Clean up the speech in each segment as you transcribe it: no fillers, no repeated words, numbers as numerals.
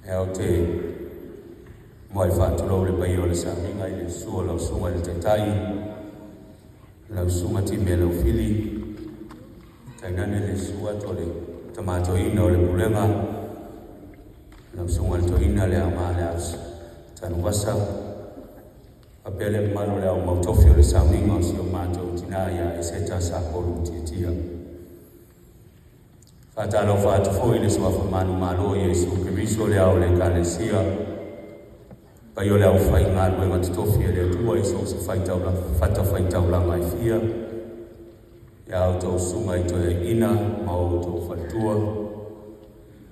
Ea ou te muai faatulou le paia o le sauniga i le susu o lau susuga i le Taitai, lau susuga Time Laufili, tainane le susu atu o le Tama Toeaina o le Pulega, lau susuga i le Toeaina le Aoga le Tanuvasa, faapea le mamalu o le au mautofi o le sauniga o si o matou tina ia Eseta Sapolu Tiatia. Faatalofa atu foi i le suafa manumalo o Iesu Keriso le ao o le Ekalesia, paia o le aufaigaluega totofi a le Atua i so o se fatafaitaulaga e fia, ia outou susuga i toeaiina ma outou faletua,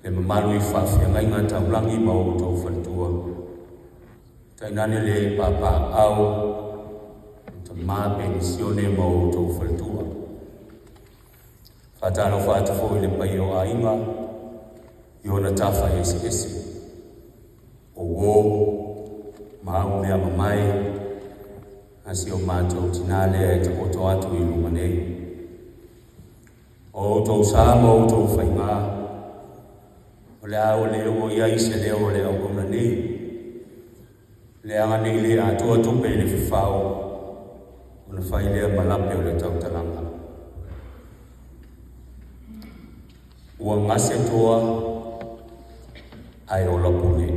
le mamalu i faafeagaiga taulagi ma outou faletua, tainane le papaaao tama penisione ma outou faletua. Faatalofa atu foi i le paia o aiga i ona tafa eseese, o uo ma au mea mamae a si o matou tinā lea e taoto atu i luma nei. O outou sa ma outou faigā, o le a ua le oo i ai se leo o le auauna nei, leaga nei le atoa tupe i le fafao, ona fai lea ma lape o le tautalaga. Ua gase toa ae ola pule.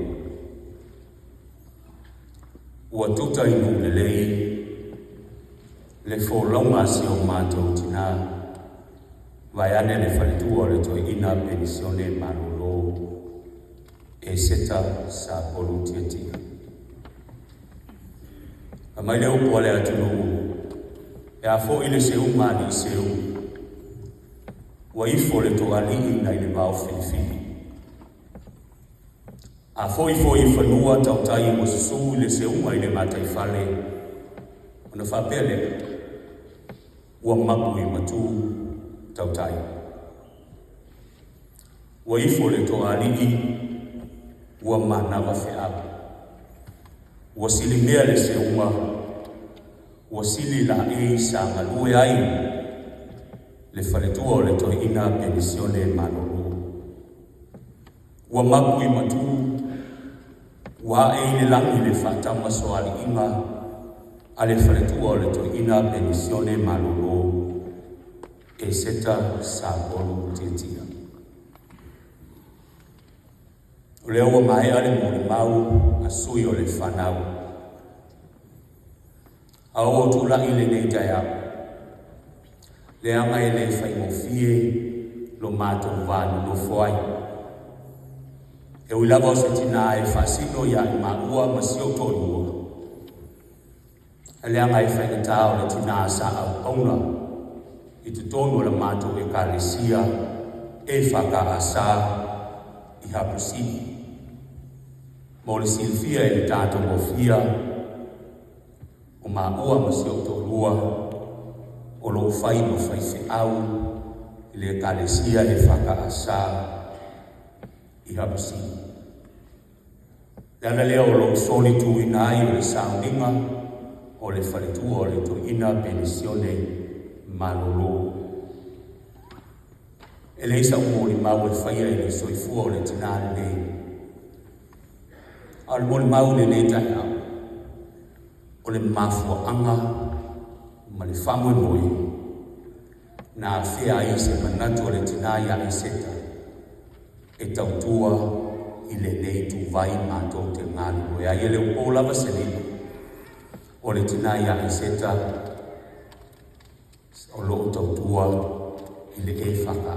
Ua tuta i nuu lelei le folauga a si o matou tinā, vaeane le faletua o le toeaina penisione malolo Eseta Sapolu Tiatia. Fai mai le upu a le atunuu, e a foi le seuga a alii seu, ua ifo le toalii nai le vao filifili. A foi foi i fanua tautai ua susu i le seuga i le gataifale, ona faapea lea, ua mapu i matu tautai. Ua ifo le toalii, ua manava feau. Ua silimea le seuga, ua sili laei sa galue ai le faletua o le toeaina penisione malolo. Ua mapu i matu, ua ae i le lagi le faatamasoaliiga a le faletua o le toeaina penisione malolo Eseta Sapolu Tiatia. O lea ua maea le molimau a sui o le fanau. A ua tulai lenei taeao, leaga e le faigofie lo matou va nonofo ai. E ui lava o se tinā e faasino ia i maua ma si ou toalua, leaga e faigata o le tinā sa auauna i totonu o la matou Ekalesia EFKS i Hapusili. Mo le silafia e le tatou mofia, o maua ma si ou toalua o loo fai ma faifeau i le Ekalesia EFKS i Hapusili. Le ala lea o lou solituina ai o le sauniga o le faletua o le toeaina penisione malolo. E leai sau molimau e faia i le soifua o le tinā lenei. A o le molimau i lenei taeao, o le mafuaaga ma le faamoemoe na afea ai se manatu o le tinā ia Eseta e tautua i lenei ituvai matou te galulue ai. E le o po lava se lilo, o le tinā ia Eseta o loo tautua i le EFK,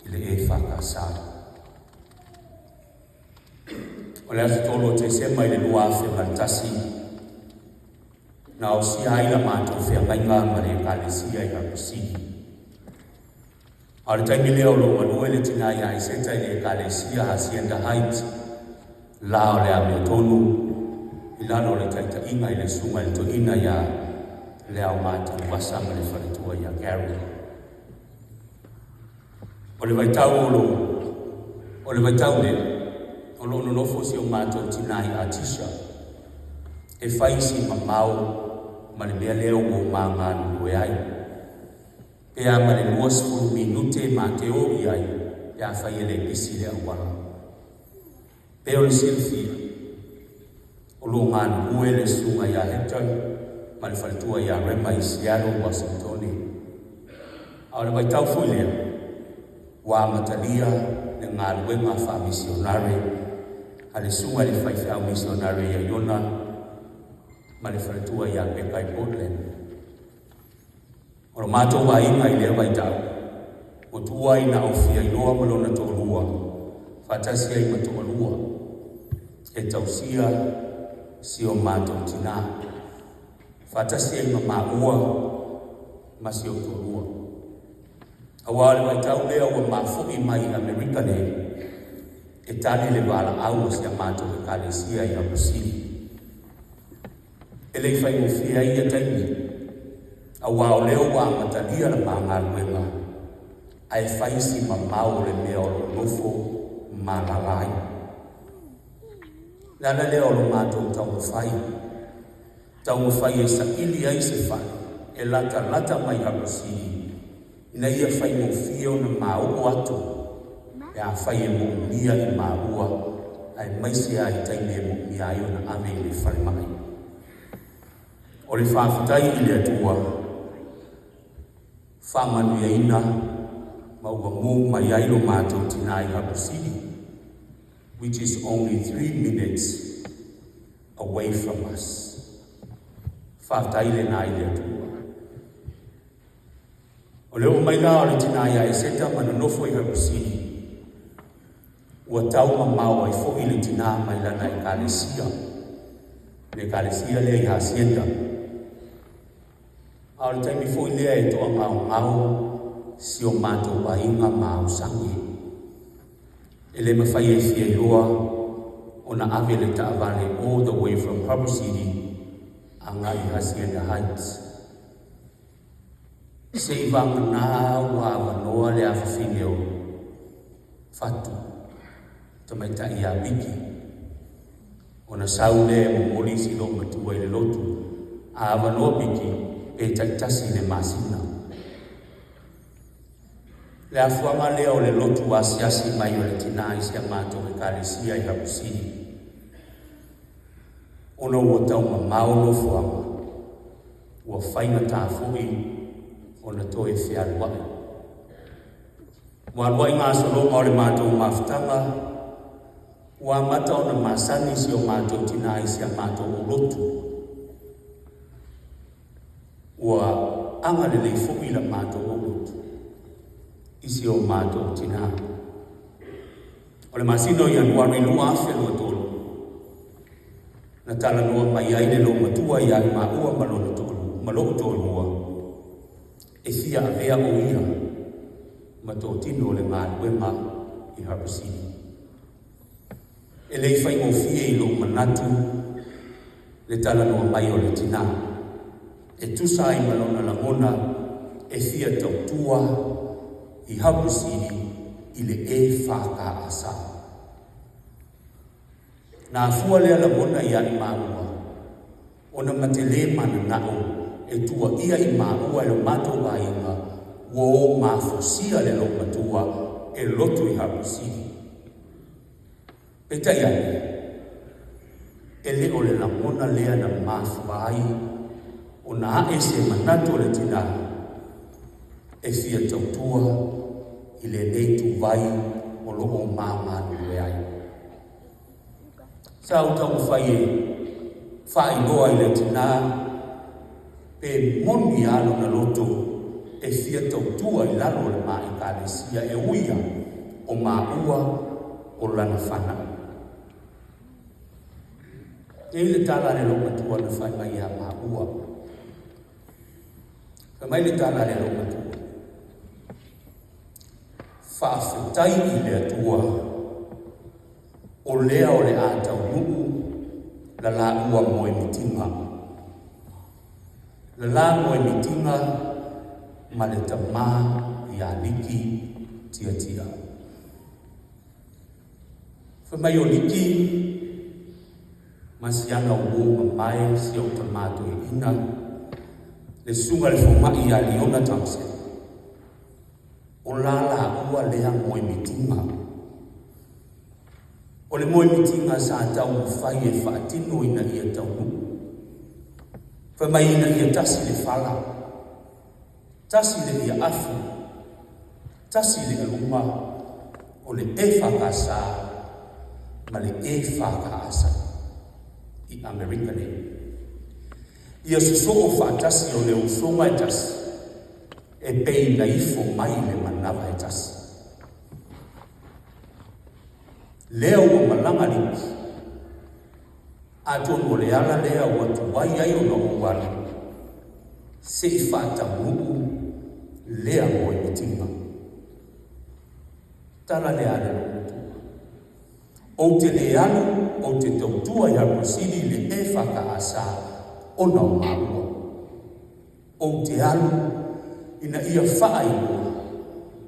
i le EFKS. O le aso 3 o Tesema i le 2001, na osia ai la matou feagaiga ma le Ekalesia i Hapusili. A o le taimi lea o loo galue le tinā ia Eseta i le Ekalesia Hacienda Heights, la o le amiotonu i lalo o le taitaiga i le susuga i le toeaina ia Leaoga Tanuvasa ma le faletua ia Gary. O le vaitau o lo o le vaitau lea, o loo nonofo si o matou tinā i Artesia, e fai si mamao ma le mea lea ua ma galulue ai. Pe a ma le 20 minute ma te o i ai, pe a fai e le pisi le auala. Pei ona silafia, o lo o galulue le susuga ia Hector ma le faletua ia Rema i Seattle, Uasintone. A o le vaitau foi lea, ua amatalia le galuega faamisionare a le susuga i le faifeau misionare ia Iona ma le faletua ia Peka i Portland. O lo matou aiga i lea vaitau, ua tuua ai na o Fiailoa ma lona toalua, faatasi ai ma toalua, e tausia si o matou tinā, faatasi ai ma maua ma si ou toalua. Auā o le vaitau lea ua mafo'i mai i Amerika nei, e tali le valaau a si a matou ekalesia i Apusili. E le i faigofie ai ia taimi, auā o lea ua amatalia le ma galuega, ae fai si mamao o le mea o lo o nofo ma alaala ai. O le ala lea o lo matou taumafai, taumafai e saili ai se fale e latalata mai Apusili ina ia faigofie ona maoo atu pe afai e moomia i maua aemaise lava i taimi e moomia ai ona ave i le falemai. O le faafetai i le Atua, faamanuiaina ma ua mu mai ai lo matou tinā i Hapusili, which is only 3 minutes away from us. Faafetai lena i le Atua. O le oo mai la o le tinā ia Eseta ma nonofo i Hapusili, ua tau mamao ai foi le tinā mai lana ekalesia, le ekalesia lea i Hacienda. A o le taimi foi lea e toagaogao si o matou aiga ma ausage. E le mafai e Fiailoa ona ave le taavale all the way from Harbor City agai Hacienda Heights. Se i vagana ua avanoa le afafine o Fatu, tamaitai ia Miki, ona sau lea e momoli si loomatua i le lotu, a avanoa Miki pe taitasi i le masina. Le afuaga lea o le lotu asiasi mai o le tinā i si a matou ekalesia i Hapusili. Ona ua tau mamao nofoaga, ua faigata foi ona toe fealuai. Ua alu ai gasologa o le matou mafutaga, ua amata ona masani si o matou tinā i si a matou aulotu. Ua agalelei foi la matou aulotu i si o matou tinā. O le masina o Ianuari 2023, na talanoa mai ai le loomatua ia maua ma lona toalua, ma lou toalua, e fia avea o ia ma totino le galuega i Harbor City. E le i faigofie i lou manatu le talanoa mai o le tinā. E tusa ai ma lona lagona e fia tautua i Harbor City i le EFKS. Na afua lea lagona ia i maua, ona ma te lē mananao e tuaia i maua e lo matou aiga ua o mafosia le loomatua e lotu i Harbor City. Peitai ane, e le o le lagona lea na mafua ai ona ae se manatu o le tinā e fia tautua i lenei ituvai o lo o magalulue ai. Sa ou taumafai e faailoa i le tinā pe moni a lona loto e fia tautua i lalo o le ma ekalesia e ui lava o maua o lana fanau. E i le tala a le loomatua na fai mai ia maua. Fai mai le tala a le loomatua, faafetai i le Atua o lea o le a taunuu la laua moemitiga. La la moemitiga ma le tamā ia Liki Tiatia. Fai mai o Liki ma siana uō mamae si ou tamā toeaina, le susuga i le fomaʻi ia Leona Thompson. O la laua lea moemitiga. O le moemitiga sa taumafai e faatino ina ia taunuu. Fai mai ina ia tasi le fala, tasi le ia afu, tasi le aluma o le EFKS ma le EFKS i Amerika nei. Ia sosoo faatasi o le usoga e tasi, e pei na ifo mai le manava e tasi. Lea ua malaga lipi, atonu o le ala lea ua tuai ai ona ou alu, se i faataunuu lea moemitiga. Tala lea a le logomatua. Ou te le alu, ou te tautua i Harper City le EFKS ona o maua. Ou te alu ina ia faailoa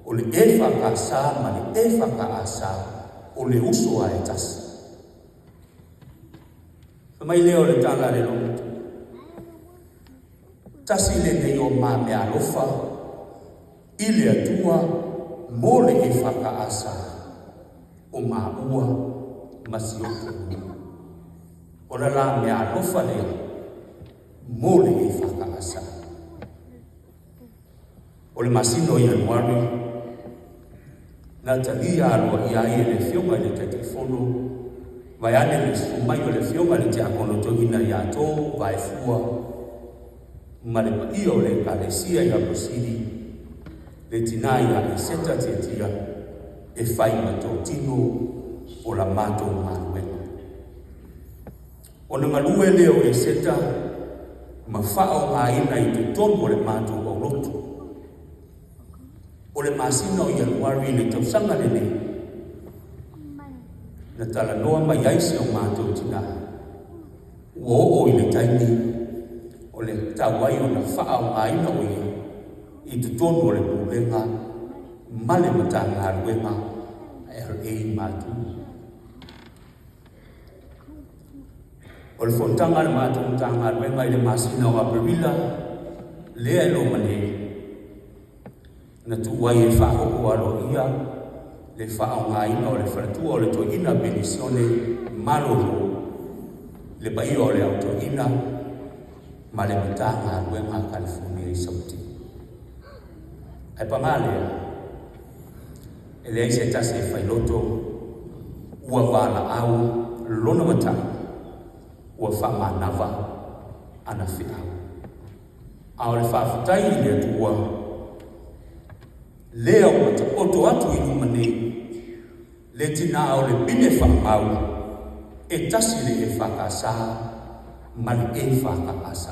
o le EFKS ma le EFKS o le uso a e tasi. Fai mai lea o le tala a le logomatua. Tasi lenei o ma meaalofa i le Atua mo le EFKS o maua ma si ou toalua. O la la meaalofa lea mo le EFKS. O le masina o Ianuari, na talia aloaia ai e le Afioga i le Taitaifono, vaeane le susu mai o le Afioga i le Tiakono Toeaina ia To Vaefua ma le paia o le Ekalesia i Harper City, le tinā ia Eseta Tiatia e fai ma totino o la matou galuega. Ona galue lea o Eseta ma faaaogaina i totonu o le matou aulotu. O le masina o Ianuari i le tausaga lenei, na talanoa mai ai si o matou tinā. Ua oo i le taimi o le tatau ai ona faaaogaina o ia i totonu o le pulega ma le Matagaluega LA Matu. O le fonotaga a le matou Matagaluega i le masina o Aperila lea e loma nei, na tuu ai e faaoo aloaia le faaaogaina o le faletua o le toeaina penisione malolo, le paia o le au toeaina ma le Matagaluega a California i Saute. Ae paga lea, e leai se tasi e failoto ua valaau lona matai ua faamanava ana feau. A o le faafetai i le Atua, lea ua taoto atu i luma nei le tinā o le pine faamau e tasi le EFKS ma le EFKS.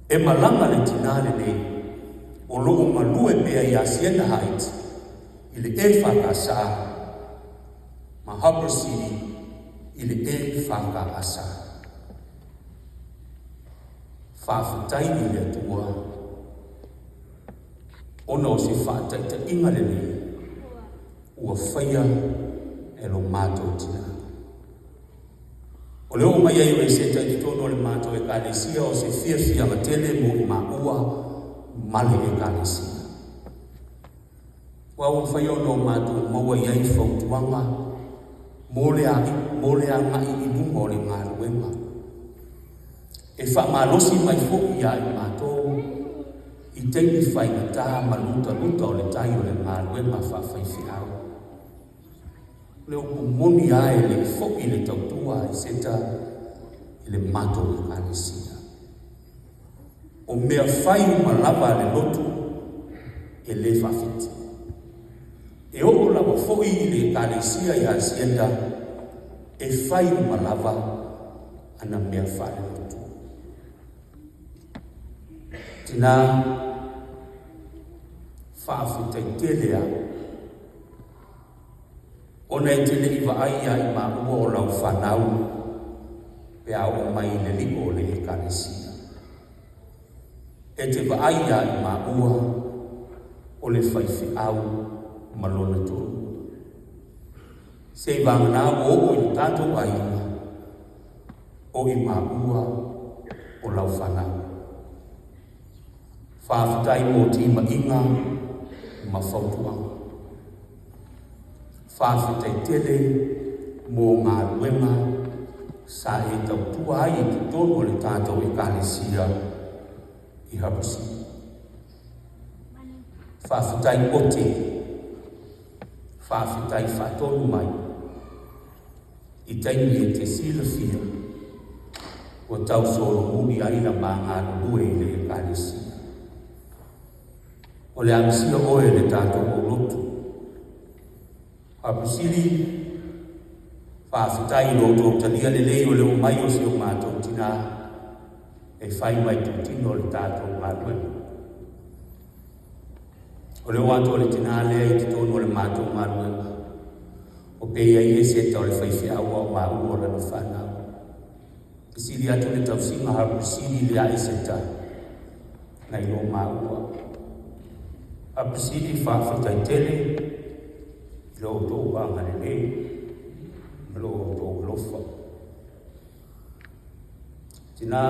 E malaga le tinā lenei o loo galue pea i Hacienda Heights i le EFKS ma Harper City i le EFKS. Faafetai i le Atua ona o se faataitaiga lelei ua faia e lo matou tinā. O le oo mai ai o Eseta i totonu o le matou ekalesia o se fiafiaga tele mo i maua ma le ekalesia. Ua ua mafai ona o matou maua i ai fautuaga mo le mo le agai i luma o le galuega. E faamalosi mai foi ia i matou i taimi faigata ma lutaluta o le tai o le galuega faafaifeau. Le upu moni lava e le i foi le tautua a Eseta i le matou ekalesia. O mea fai uma lava a le lotu e le faafiti. E oo lava foi i le ekalesia i Hacienda e fai uma lava ana mea faalelotu. Tinā, faafetai tele au ona e te le i vaai ia i maua o lau fanau pe a oo mai i le lio o le ekalesia. E te vaai ia i maua o le faifeau ma lona toalua. Se i vagana ua oo i le tatou aiga o i maua o lau fanau. Faafetai mo timaiga ma fautuaga. Faafetai tele mo galuega sa e tautua ai i totonu o le tatou Ekalesia i Hapusini. Faafetai ote, faafetai faatonu mai i taimi e te silafia ua tau solomuli ai la ma galulue i le Ekalesia. O le amisia oe le tatou aulotu. Hapusili, faafetai i lo outou talia lelei o le oo mai o si o matou tinā e fai mai tutino le tatou galuega. O le oo atu o le tinā lea i totonu o le matou galuega, o pe ai e seta o le faifeau au maua o lana whanau. E sili atu le tausiga Hapusili le a seta nai lo maua. Hapusili, faafetai tele i lo outou agalelei ma lo outou alofa. Tina,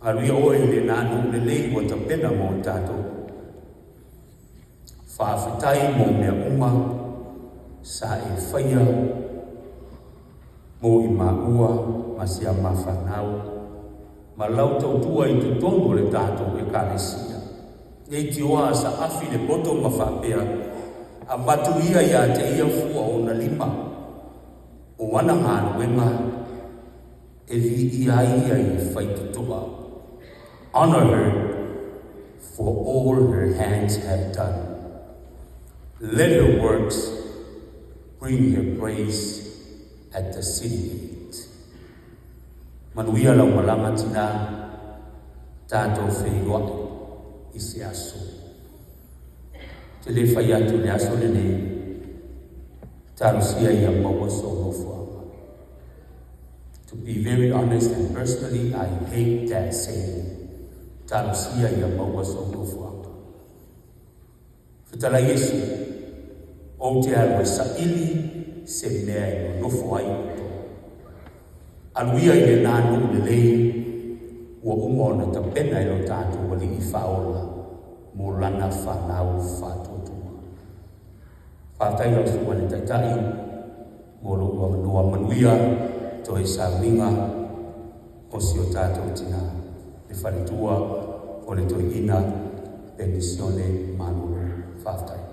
alu ia oe i le nanu lelei ua tapena mo tatou. Faafetai mo mea uma sa e faia mo i maua ma si a mafanau ma lau tautua i totonu o le tatou Ekalesia. Nei tioa sa afi le poto ma faapea, avatu ia ia te ia fua ona lima, o ana galuega e viia ai ia i faitotoa. Honor her for all her hands have done. Let her works bring her praise at the city gate. Manuia lau malaga tina, tatou feiloai i se aso. Te le fai atu le aso lenei, talosia ia maua sou nofoaga. To be very honest and personally, I hate that saying. Talosia ia maua sou nofoaga. Fetalai Iesu, ou te alu e saili se mea e nonofo ai outou. Alu ia i le nanu lelei, ua uma ona tapena e lo tatou Alii faaola mo lana whanau whātuatua. Faafetai lau susuga le taitai mo lou avanoa. Manuia toe sauniga o si o tatou tina le faletua o le toeaina Penisione Malolo. Faafetai.